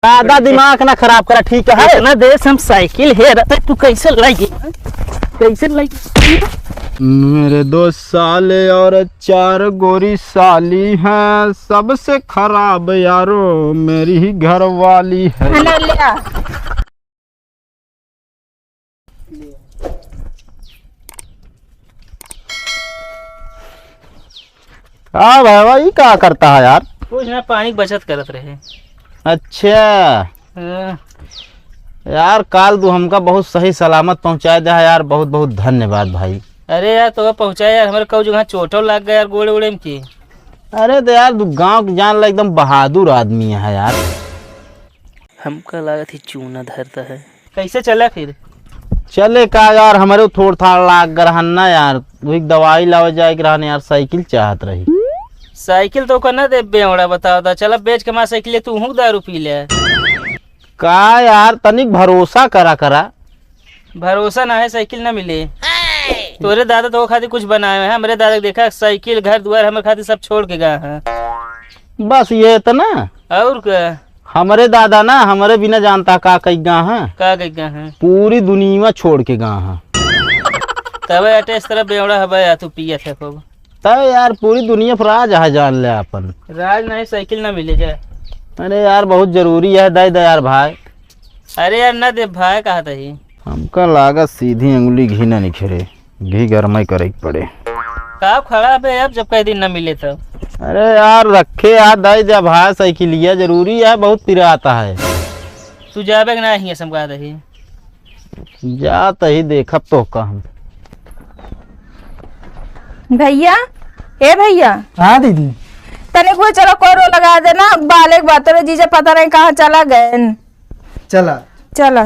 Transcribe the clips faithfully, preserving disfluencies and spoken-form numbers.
ज्यादा दिमाग ना खराब करा, ठीक है? इतना देर से हम साइकिल हेरत है, तू कैसे लगी? कैसे लगी? मेरे दो साले और चार गोरी साली हैं, सबसे खराब यारो मेरी ही घर वाली है। खाना ले आ। का भाई, ई का करता है यार? कुछ ना, पानी की बचत करत रहे। अच्छा। हाँ। यार, काल तू हमका बहुत सही सलामत पहुँचाए दे यार, बहुत बहुत धन्यवाद भाई। अरे यार, तो पहुँचाए यार, हमारे कऊ जगह चोटो लाग गया यार, गोड़े उड़े में की। अरे तो यार, तू गाँव की जान ला, एकदम बहादुर आदमी है यार। हमका लागत ही चूना धरता है। कैसे चला फिर? चले का यार, हमरे थोड़ थाड़ लाग रहन ना यार, वही दवाई लावे जाए के रहन यार, साइकिल चाहत रही। साइकिल तो ओकर ना देबे हमरा, बताओ ता, चला बेच के हमार साइकिल ले, तू हूँ दारू पी ले। का यार, तनिक भरोसा करा करा। भरोसा ना है, साइकिल ना मिले। तोरे दादा तो खातिर कुछ बनाए हैं, हमरे दादा के देखा, साइकिल, घर दुआर हमरे खातिर सब छोड़ के गए हैं। बस ये इतना? और का? हमरे दादा ना, हमरे बिना जानता का कई गा हैं। का कई गा हैं? पूरी दुनिया छोड़ के गा हैं। तबे अटे इस तरह बेवड़ा हबे या तू पियत है खूब। तब यार, पूरी दुनिया पर राज है, जान ले अपन। राज नहीं, साइकिल ना मिले जा। अरे यार, बहुत जरूरी है, दे दे यार भाई। अरे यार, ना दे भाई, कहा तही। हमका लागत सीधी अंगुली घी ना निखरे, घी गरमाई करे के पड़े। का खड़ा बे अब, जब कई दिन ना मिले तब? अरे यार, रखे यार, दे दे भाई, साइकिलिया जरूरी है, बहुत पिराता है। तू जाबे के ना हियाँ से, हम कहा तही। जा तही देखब तो का हम। भैया, ए भैया। हाँ दीदी। तनिक वो चलो कोरो लगा देना, बाले के बातों रे जीजा पता नहीं कहाँ चला गए। चला। चला।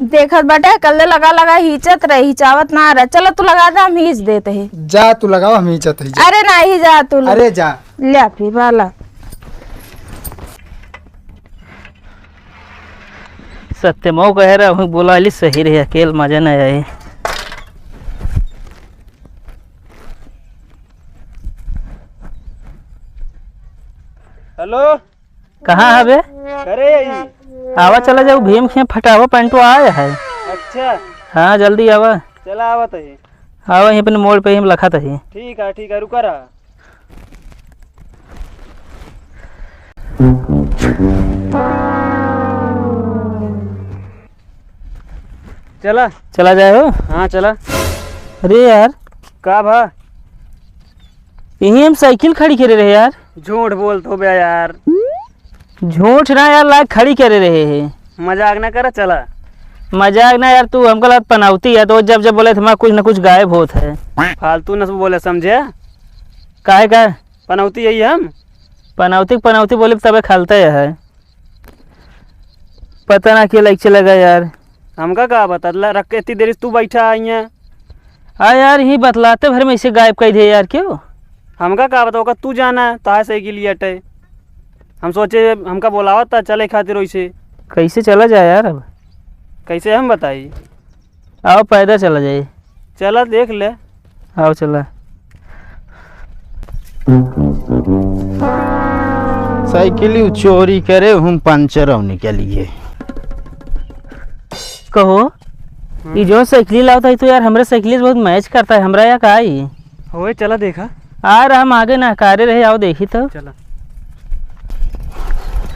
देखत बाटे, कल्ले लगा लगा हिचत रहे, हिचावत ना रहे। चलो तू लगा दे, हम हिच देत ही। जा तू लगावा, हम हिचत ही, जा। अरे नाही, जा तू लगा। अरे जा। ल्या फिर बाला। सत्य मऊ कहे रहा हूँ, बोला ली सही रहे, अकेल मजा ना आए। हेलो। कहाँ हबे? अरे यही। आवा चला जाऊ, भीम खें फटावा पैंटवा आया है। अच्छा। हाँ, जल्दी आवा। चला आवत है। आवा, यहीं अपने मोड़ पे ही हम लखत है। ठीक है, ठीक है, रुका रहा। चला। चला जाए हो? हाँ, चला। अरे यार। का भा? यहीं हम साइकिल खड़ी करे रहे यार। झूठ बोलत हो बे यार। झूठ ना यार, लाग खड़ी करे रहे है। मजाक ना करा, चला। मजाक ना यार, तू हमका लागत पनौती है, तो जब जब बोले तो हमारा कुछ ना कुछ गायब होत है। फालतू न बोले, समझे? काहे का? पनौती यही हम। पनौती, पनौती बोले तबे खलते है। पता ना के लाइक चला गया यार। हमका का बता, ला, रख के इतनी देर से तू बैठा है यहाँ। हाँ यार, यही बतलाते भर में इसे गायब कर दिए यार, क्यों? हमका का बता, ओका तू जाना है, ताहे से के लिए अटे। हम सोचे, हमका बोलावत था चले खातिर वैसे। कैसे चला जाए यार अब? कैसे हम बताई? आओ, पैदल चला जाए। चला, देख ले। आओ, चला। साइकिल यू चोरी करे, हम पंचर होने के लिए। कहो, हम्म। ये जो साइकिल लावता है तो यार, हमरे साइकिल से बहुत मैच करता है, हमरा या का ई? होए, चला देखा। आ रहा, हम आगे ना कारे रहे, आओ देखी तो। चला।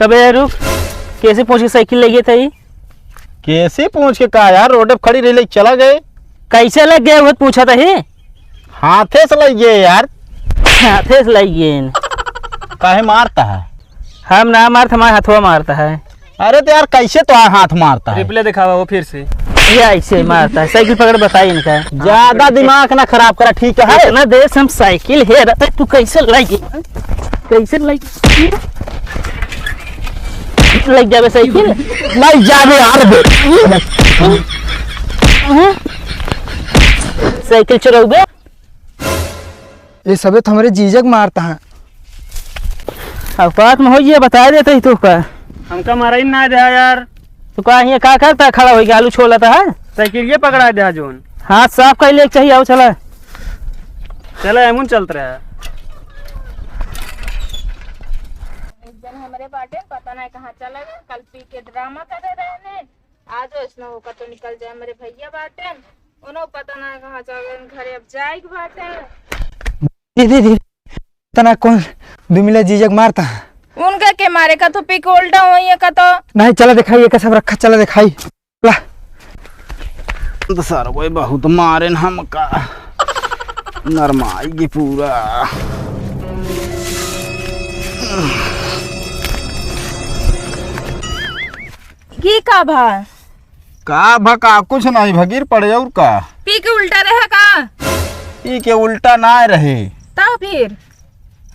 अबे यार रुक, कैसे पहुंच के साइकिल ले गए थे ई? कैसे पहुंच के का यार, रोड पे खड़ी रही, लेके चला गए। कैसे लग गए, वो पूछा था ही। हाथे से लग गए यार। हाथे से लग गए। काहे मारता है? हम ना मारत, हमारा हथवा मारता है। अरे तो यार, कैसे तो हाथ मारता है? रिप्ले दिखावा वो फिर से। ये ऐसे मारता है, साइकिल पकड़ बताई इनका। ज्यादा दिमाग ना खराब करा, ठीक है? इतना देर से हम साइकिल हेरत है, तू कैसे लग गई? कैसे लग, लग जावे साइकिल? लग जावे यार बे। हाँ? साइकिल चुरौबे? ये सबे तो हमरे जीजक मारता है। औकात में हो ये बता देते ही तो का। हमका मारा ही ना दे यार। तो का ये का करता है, खड़ा हो गया, आलू छोलता है? साइकिल ये पकड़ा दे जोन। हाथ साफ कर ले चाहिए, आओ चला। चला, एमुन चलत रहा। एक जन हमरे बाटे, पता नहीं कहाँ चला गए, कल पी के ड्रामा करे रहने। आज ऐसना होकर तो निकल जाए, हमरे भैया बाटे, उन्हों पता नहीं कहाँ चल गए, घरे अब जाए के बाटे। दे, दे, दे। तना कौन दुमिला जीजक मारता? उनका के मारे का तो पी के उल्टा होई है का तो। नहीं, चला दिखाई, ये सब रखा, चला दिखाई। ला। तो सर वो बहुत मारे न हमका। नरमाई की पूरा। की का भा? का भा का? कुछ नहीं भा, गिर पड़े और का? पी के उल्टा रहे का? पी के उल्टा ना रहे। तब फिर?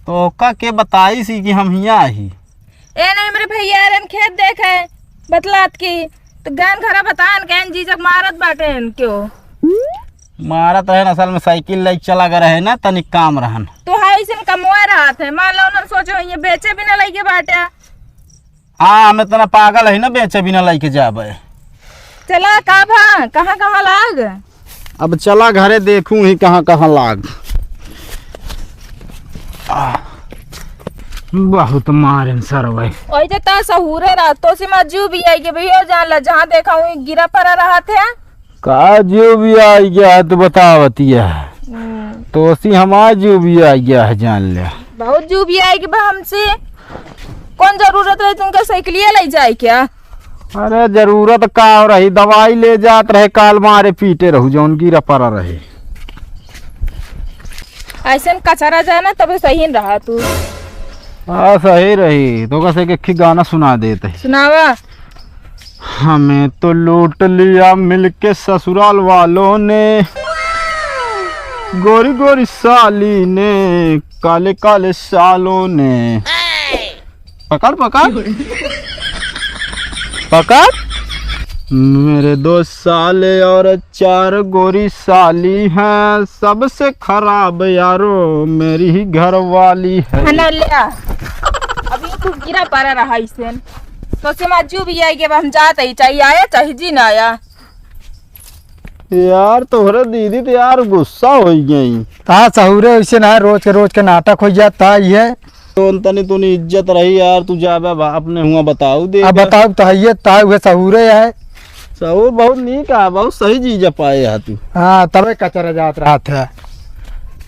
तो का के बताई सी कि हम हियाँ आही? ए नहीं, मेरे भैया रहन खेत देखे, बतलात की, तो गैन घरा बतान, गैन जीजक मारत बाटे हैं क्यों? मारत रहे न, असल में साइकिल लेके चला गए रहे ना, तनिक काम रहन। तो है इसन कमवा रहत है, मान लो उन्होंने सोचो ये बेचे भी ना लइके बाटे। हाँ, हम इतना पागल है ना, बेचे बिना लइके जाबे। चला का भा, कहाँ कहाँ लाग? अब चला घरे देखूं ही कहाँ कहाँ लाग। आह, बहुत मारेन सरवे। ओई जे ता सहूरे रहत, तो से मजू भी आई के भैया जान ला, जहाँ देखा हूँ गिरा पड़ा रहत है। का जो भी आई गया है तो बतावतिया। हम्म। तो उसी हमार जो भी आई गया है जान ले। बहुत जो भी आई के बा हमसे। कौन जरूरत रही तुमके साइकिलिया ले जाए क्या? अरे जरूरत का हो रही, दवाई ले जात रहे, काल मारे पीटे रहू जौन गिरा पड़ा रहे। ऐसे न कचरा जाए ना तबे सही न रहा तू। हाँ सही रही, तो कैसे एक, एक गाना सुना देते। सुनावा। हमें तो लूट लिया मिलके ससुराल वालों ने, गोरी गोरी साली ने, काले काले सालों ने। पकड़, पकड़। पकड़। मेरे दो साले और चार गोरी साली हैं, सबसे खराब यारो मेरी ही घर वाली है। है ना, ले आ। अभी तू गिरा पड़ा रहा इसे। तो से मजू भी आई के हम जात ही, चाहे आया चाहे जी ना आया। यार, तोहरे दीदी तो यार गुस्सा हो गई। ता सहूरे वैसे ना, रोज के रोज के नाटक हो जाता है ये। तो तनी तूने इज्जत रही यार, तू जाबे बा-, अपने हुआ बताऊ दे अब दे। बताऊ तो है ये, ता हुए सहूरे है। सहूर बहुत नीक है, बहुत सही चीज पाए है तू। हाँ, तबे कचरा जात रहत है।